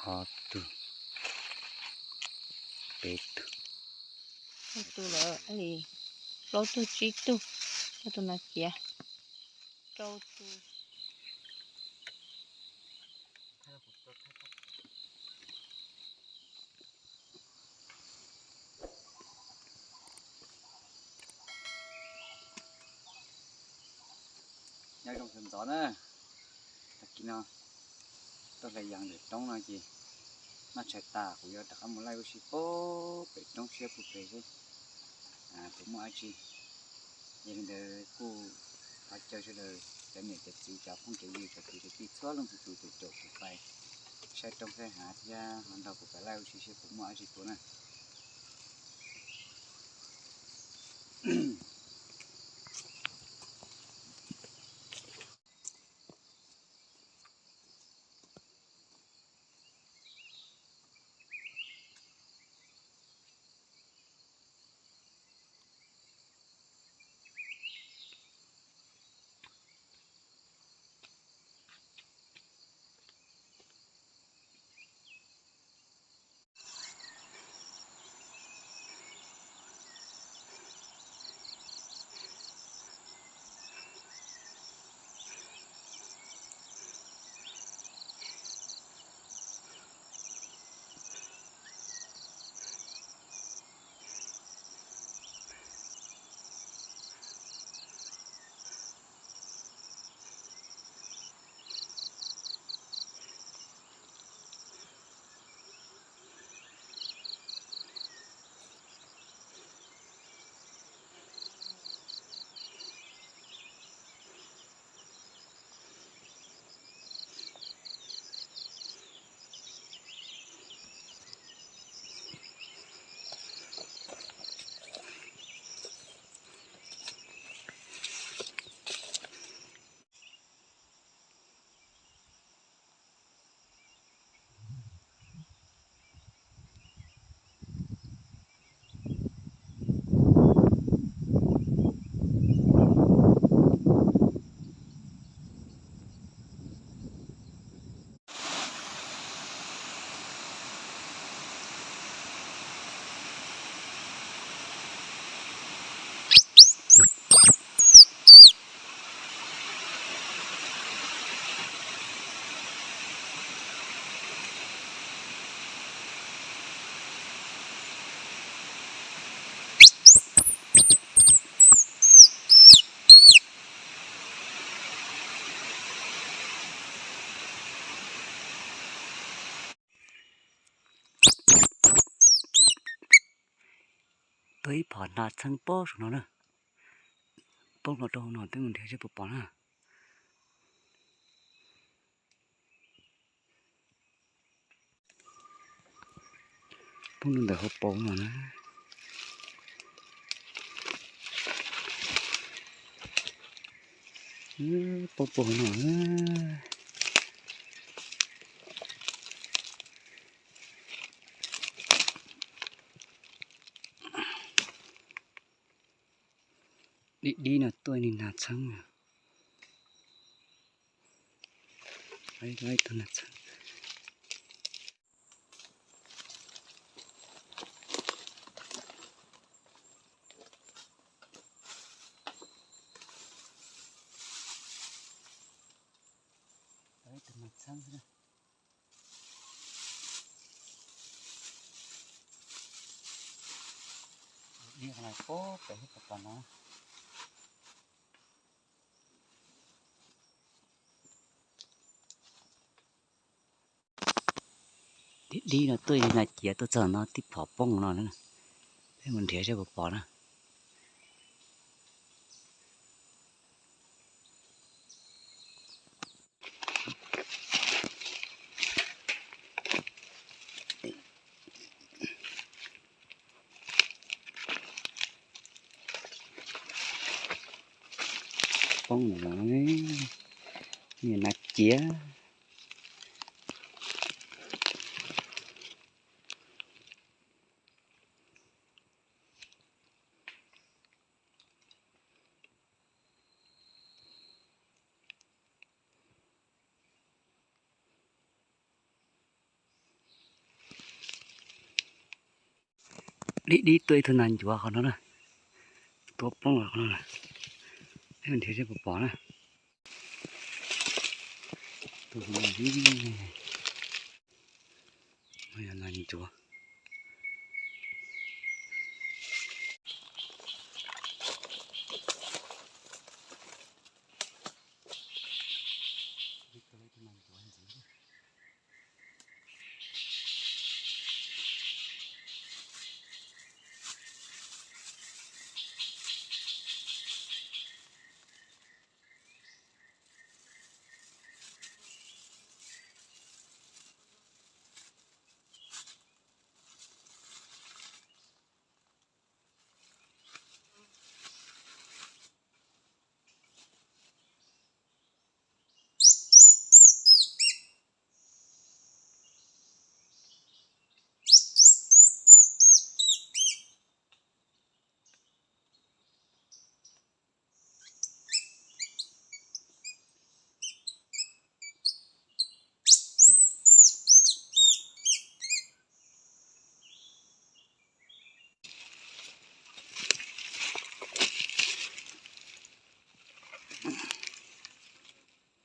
Ob tug, peb tug, plaub tug lawm, plaub tug tsib tug, ob tug no ciav, rau tug. Nyob zoo sawv ntxov na, tag kis no tuaj hlais yas ntawm roob no ces noj tshais tas kuv yuav rov qab mus laij ua si pem roob siab puag pem seb puas muaj dab tsi. Yog li ntawd kuj thov caw sawv daws cov niam cov txiv cov phooj cov ywg cov kwv cov tij txhua leej txhua tus caum kuv pais saib roob saib hav thiab ho nrog kuv pais laij ua si seb puas muaj dab tsi tua na. Tuaj ib phom nas txheeb pob saum no na. Poob los rau hauv no twb mus nrhiav seb puas pom na. Poob rau ntawm hauv paus no na. Poob puag hauv no. Dib dib no tuaj ib niag nas txheeb. Ib tug nas txheeb. Ib tug nas txheeb xwb. Dib qhov no pob pem seb puas pom no. Dib dib no tuaj ib niag nas ciav tuaj txog no tib phom poob no na. Peb mus nrhiav seb puas pom na. Poob no, niag nas ciav. Dib dib tuaj ib tug nas ncuav qhov no na, tuaj poob qhov no, nrhiav seb puas pom na. Nas ncuav.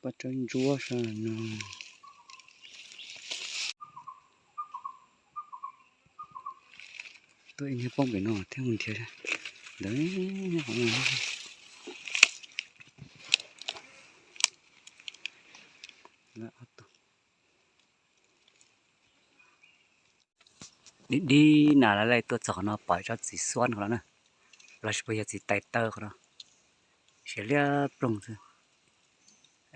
Paj tsawb ntsuab sab no. Tuaj ib niag poob pem no thiab mus nrhiav ntawd. Dib dib na, lawv tuaj txog qhov no pom tsob txiv xuab qhov no na, los sis puas yog txiv tais taw qhov no, siav liab ploog xwb.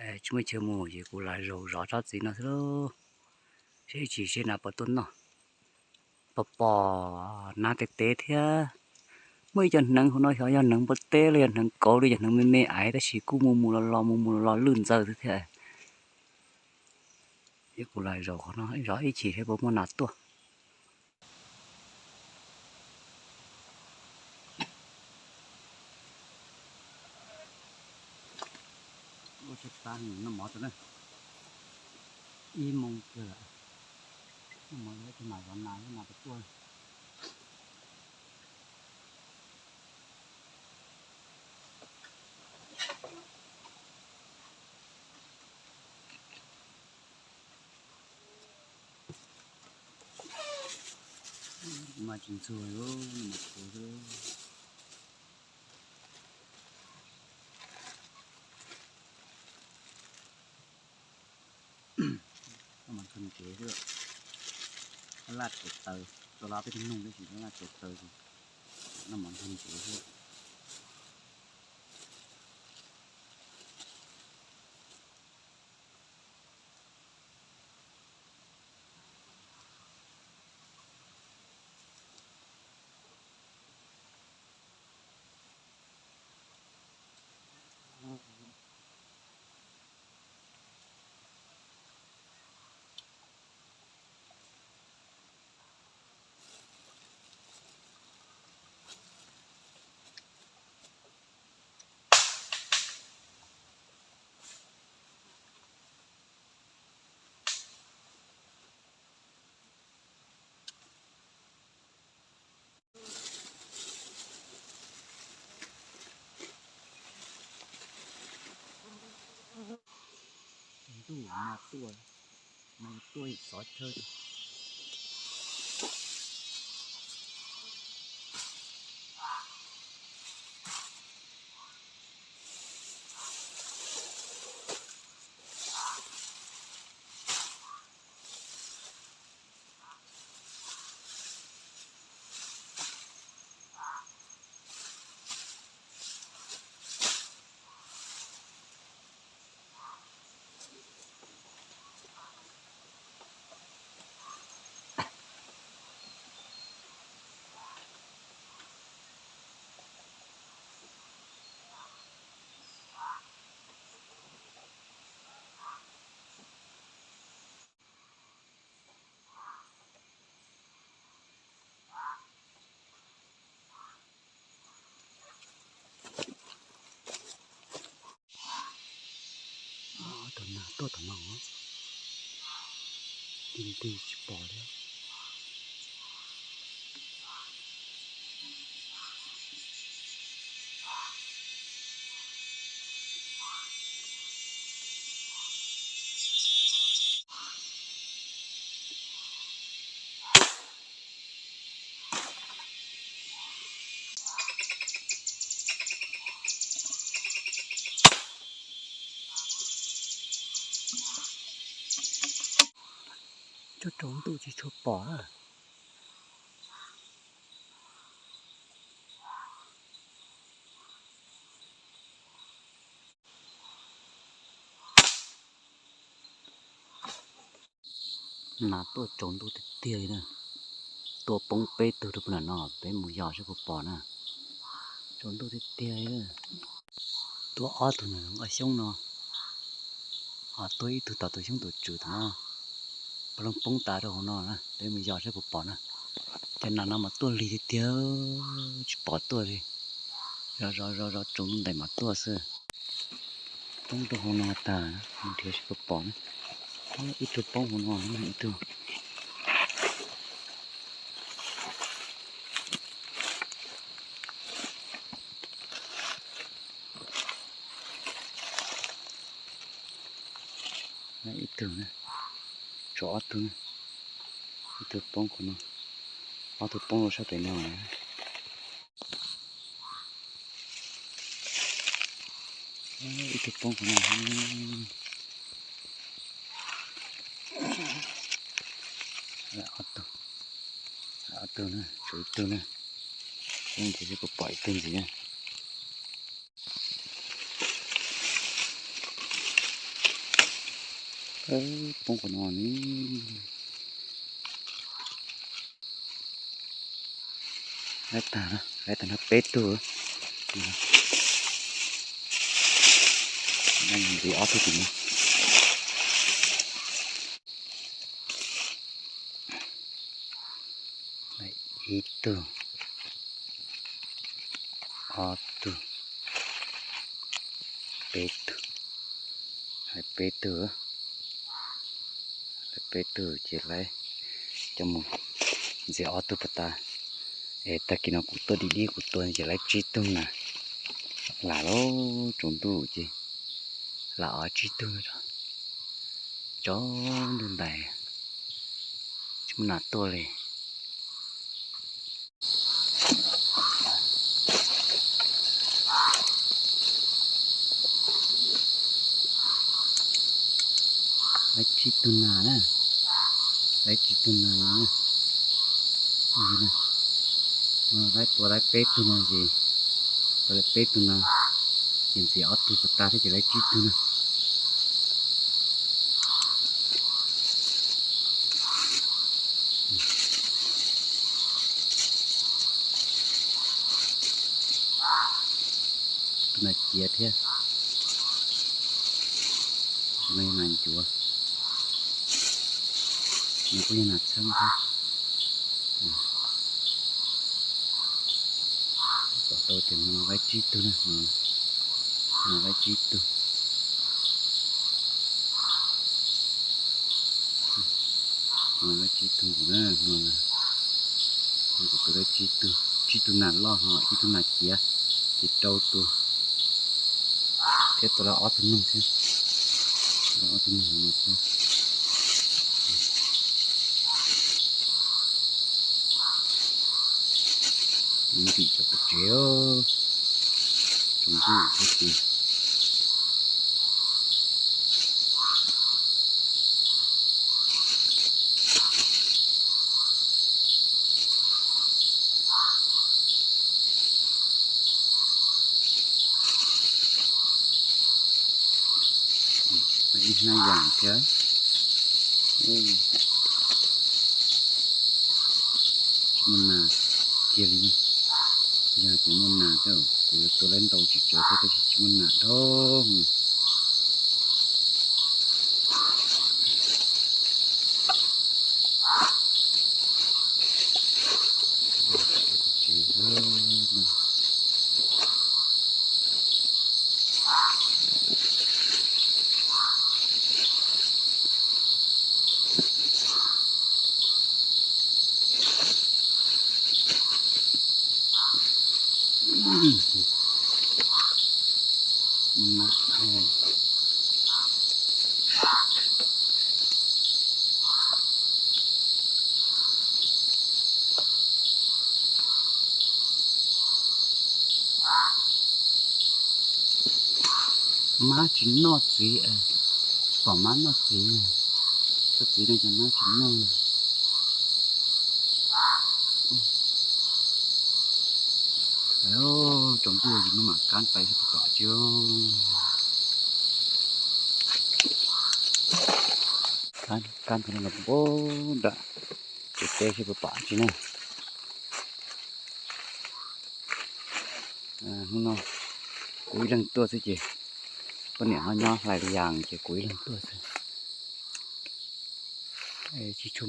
Tsis muaj chaw mus ces kuv los zaum zov tsob txiv no xwb lauj. Seb ib chim seb nas puas tuaj noj. Pom pom nas tes tes thiab. Muaj ib co hneev hauv no xyov yog hneev npua teb los yog hneev kauv los yog hneev me me aiv, tab sis kuj mus mus los los mus mus los los lwj ntxaws xwb thiab. Kuv los zaum qhov no zov ib chim seb puas muaj nas tuaj. Ua tshaj tag noj mov tau na. Ib moos kawg lawm. Noj mov ib tug mam zov nas, nas puas tuaj. Mas tsis ntxuag li, mas kuv xwb. Noj mov ntxuag ntsev xwb. Laj tsev taws, tau los peb tug noog tab sis laj tsev taws, noj mov ntxuag ntsev xwb. Ntuj, nas tuaj, nas tuaj xov chaw. Tus nas tuaj tom no, ti nti tsis pom li. Tuaj tsaus ntuj tsis tshua pom na. Nas tuaj tsaus ntuj tiag tiag li na. Tuaj poob peb tug rau puag nram no, peb mus yos saib puas pom na. Tsaus ntuj tiag tiag li. Tuaj ob tug nram nqaj xyoob no, ho tuaj ib tug tom tus xyoob tus tswm tom no, poob tas rau hauv no na, peb mus yos saib puas pom na. Cov nas no mas tuaj lig tiag tiag, tsis pom tuaj li. Zov zov zov zov tsaus ntuj ntais mas tuaj xwb. Poob rau hauv no tas, mus nrhiav saib puas pom na. Ib tug poob hauv no, ib tug. Ib tug na, tshuav ob tug na, ib tug poob qhov no, ob tug poob rau sab pem no. Ib tug poob qhov no. Ob tug, ob tug na, tshuav ib tug na. Peb mus nrhiav seb puas pom ib tug ntxiv na. Poob qhov no ne. Laib tag, laib tag no peb tug. Ntxiv ob tug tim no. Ib tug, ob tug, peb tug, laib peb tug, laib peb tug ces laib coj mus ntxiv ob tug puas tas. Es tag kis no kuv tuaj dib dib kuv tua ces laib tsib tug nas. Lam lauj, tsaus ntuj ces lam ob tsib tug, tsaus ntuj ntais tsis muaj nas tuaj li. Laib tsib tug nas na, laib tsib tug nas. Laib tua laib peb tug no ces, tua laib peb tug no ces ntxiv ob tug puas tas thiab ces laib tsib tug na. Tus nas ciav thiab, tus no yog nas ncuav, nws kuj yog nas txheeb thiab. Pom tau tias no laib tsib tug na, no laib tsib tug. No laib tsib tug ntxiv na, no kuv tua laib tsib tug, tsib tug nas loj ho ib tug nas ciav, ces rau tus, thiab tua lawm ob tug noog thiab, ob tug noog no thiab. Ntim cov pov tsev, tsaus ntuj thiab ces. Ib hnab yas thiab. Tsis muaj nas kiag li. Yog tias muaj nas thiab kuv yuav tua laib ntau tsis tsawg thiab, tab sis tsis muaj nas dhau. Mab tsis noj txiv, tsis pom mab noj txiv. Txiv neej cov nab tsis noj. Tsaus ntuj yus mam kab pais seb puas pom tsi. Kab ntawm no los puag nram tsev teb seb puas pom tsi na. Hnub no kuv ib leeg tuaj xwb ces poj niam ho nyob hlais li yas ces kuv ib leeg tuaj xwb. Tsis tshua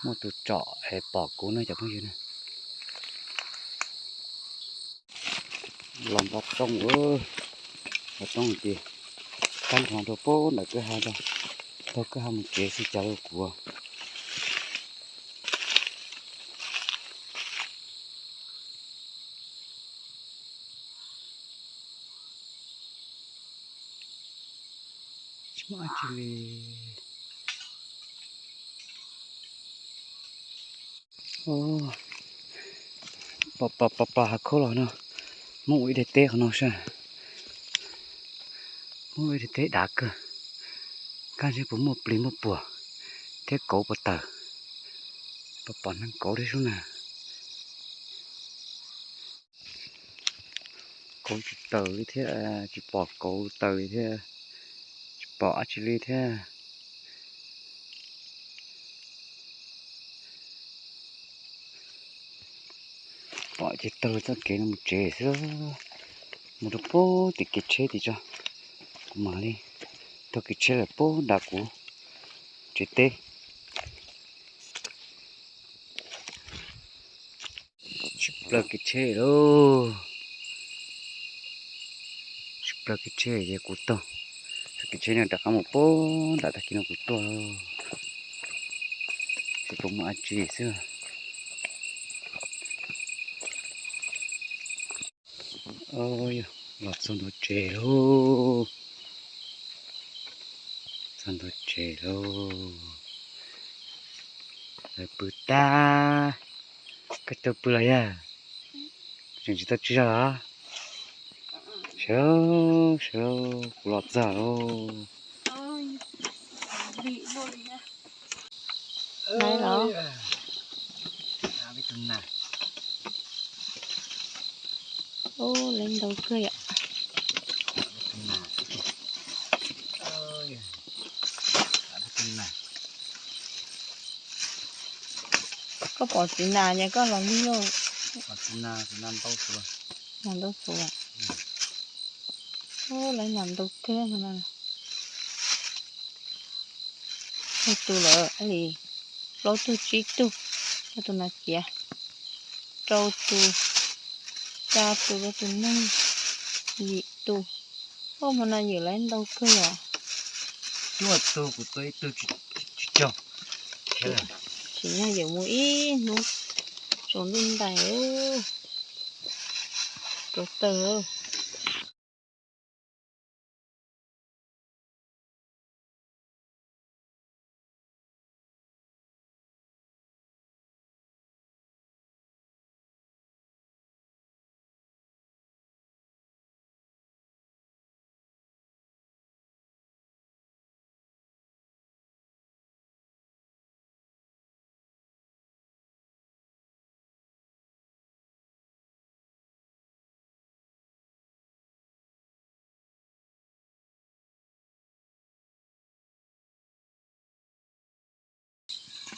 muaj tus tsom es pom kuv no cov phooj ywg na. Los npog roob, npog roob ces kab nrho rau puag nram kwj ha, taug kwj ha mus tsev xwb cas rau kuv. Tsis muaj dab tsi li. Pos pos pos hav khaub los no, muab ua ib daim teb qhov no saib. Muab ua ib daim teb dav kawg. Kaj seb puas muaj plis muaj puas thiab kauv puas tawm. Pos pos neeg kauv thiab sub na. Kauv tsis tawm li thiab, tsis pom kauv tawm li thiab, tsis pom dab tsi li thiab. Pom ces taug txoj kev no mus tsev xwb, mus rau puag tim kev tsheb tim tso. Kuv mam li taug kev tsheb lawm puag nram kuv tsev teb. Tshwm plaws kev tsheb lauj. Tshwm plaws kev tsheb ces kuv taug txoj kev tsheb no rov qab mus puag nram tag kis no kuv tuaj, seb puas muaj dab tsi xwb. Los txog ntua tsev lauj. Txog ntua tsev lauj. Lawv pw tag. Koj tau pw los yog? Tseem tsis tau tsaug zog los? Sawv, sawv, kuv los txog lauj. Nai los. Ub, lawv ntau kawg yom. Koj pom txiv nas nyas koj los lig lauj. Nas ntau xwb. Ub, lawv nas ntau kawg no. Ib tug lawm li, plaub tug tsib tug, ob tug nas ciav, rau tus, xya tus, ob tug neeg, yim tus. Ub, hmo no yawm lawv ntau kawg os. Cuaj tug kuv tua ib tug tsis raug. Tsis yog yawm mus ib hnub tsaus ntuj ntais, rau tawg.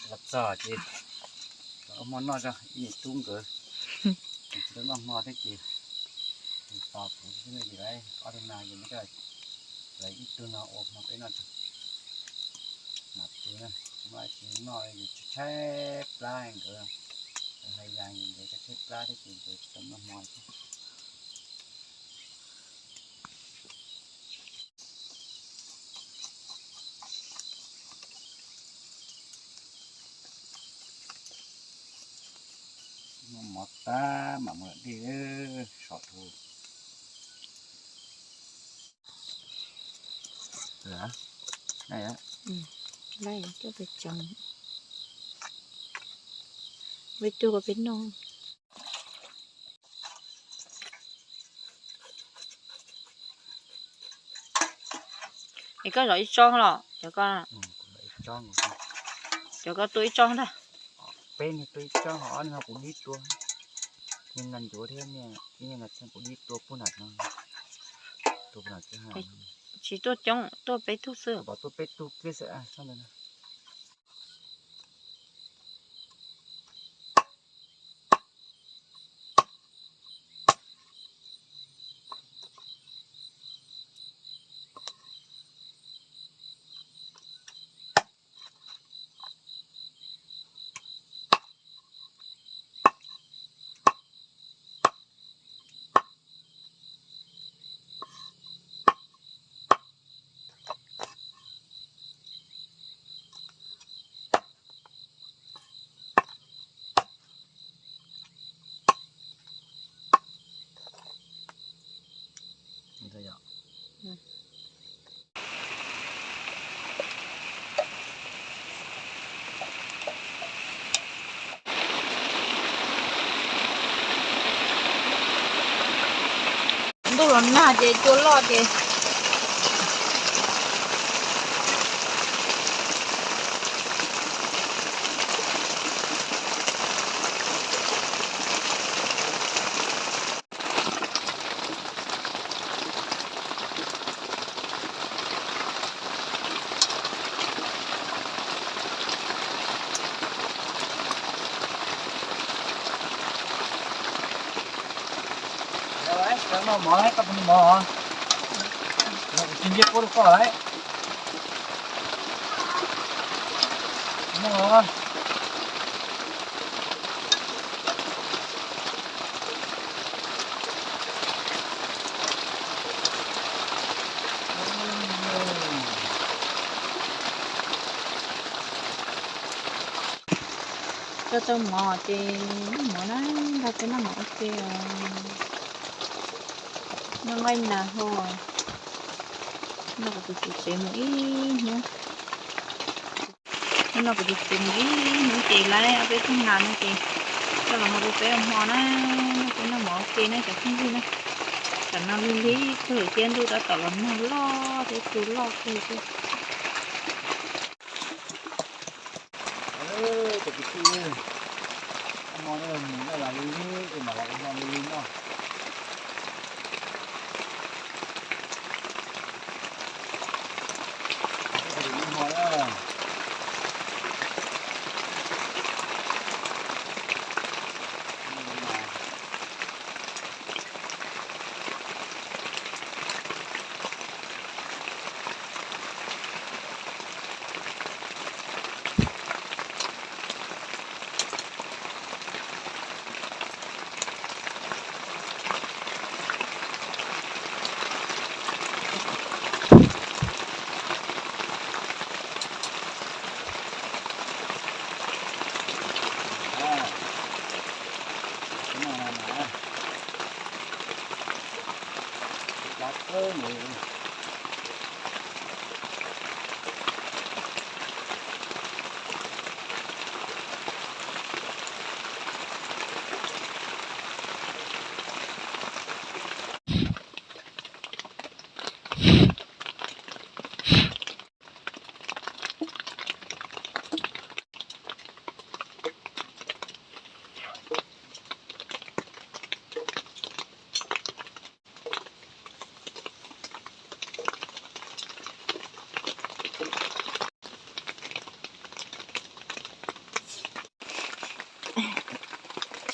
Los txog ces ua hmo noj tso, ib niam tub nkawd tsis tau noj hmo thiab ces tos kuv xwb, ces lawv ob tug nas ces muab coj, lawv ib tug no ua hmo peb noj tso. Mas tus na, muab tsis noj yus tshaib tshaib plab nkawd, nkawd hais yas nkawd tshaib tshaib plab thiab ces nkawd tsis tau noj hmo thiab. Noj mov tag mam mus dej, sov dhau. Peb tuaj kom peb noj. Es koj zov ib tsob los cov ko, cov ko tua ib tsob ntag. Peb niag tua ib tsob, ho ob niag no kuv dib tua. Niag no ncuav thiab, ib niag no kuv dib tua puag nram no. Tsis tuaj coob, tuaj peb tug xwb. Pom tuaj peb tug kiag xwb. Ntuj los nag ces cua loj ces. Noj mov, koj puas noj mov? Kuv tsis nce puab rau koj lawm. Noj. Coj tau mov ces noj mov na, nrog peb noj mov ua ke os. Noj nqaij nas hos. Noj kuv tus txiv tsev mus ib hnub. Noj kuv tus txiv mus ib hnub ces lawv ob peb tug nas no ces coj los hau rau peb ua hmo na, peb noj mov ua ke na cov phooj ywg na. Tam no lig lig kawg thiab ntuj tab tom los nag loj thiab cua loj kawg thiab. Cov kwv tij, hmo no mus noj los lig lig, mam los ua hmo lig lig noj.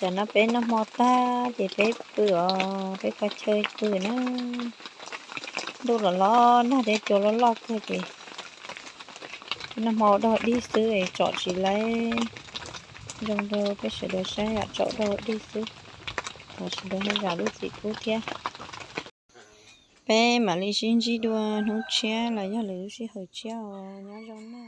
Tsam no peb noj hmo tag ces peb pw os, peb pais chaw pw na. Ntuj los los nag thiab cua loj loj kawg ces noj hmo ua dog dig xwb es tsom tsis laiv zoo rau peb sawv daws saib, yam tsom dog dig xwb, los sawv daws ho zam lub txim pub thiab. Peb mam li sib ntsib dua hnub tshiab los yog lwm lub sij hawm tshiab os, nyob zoo na.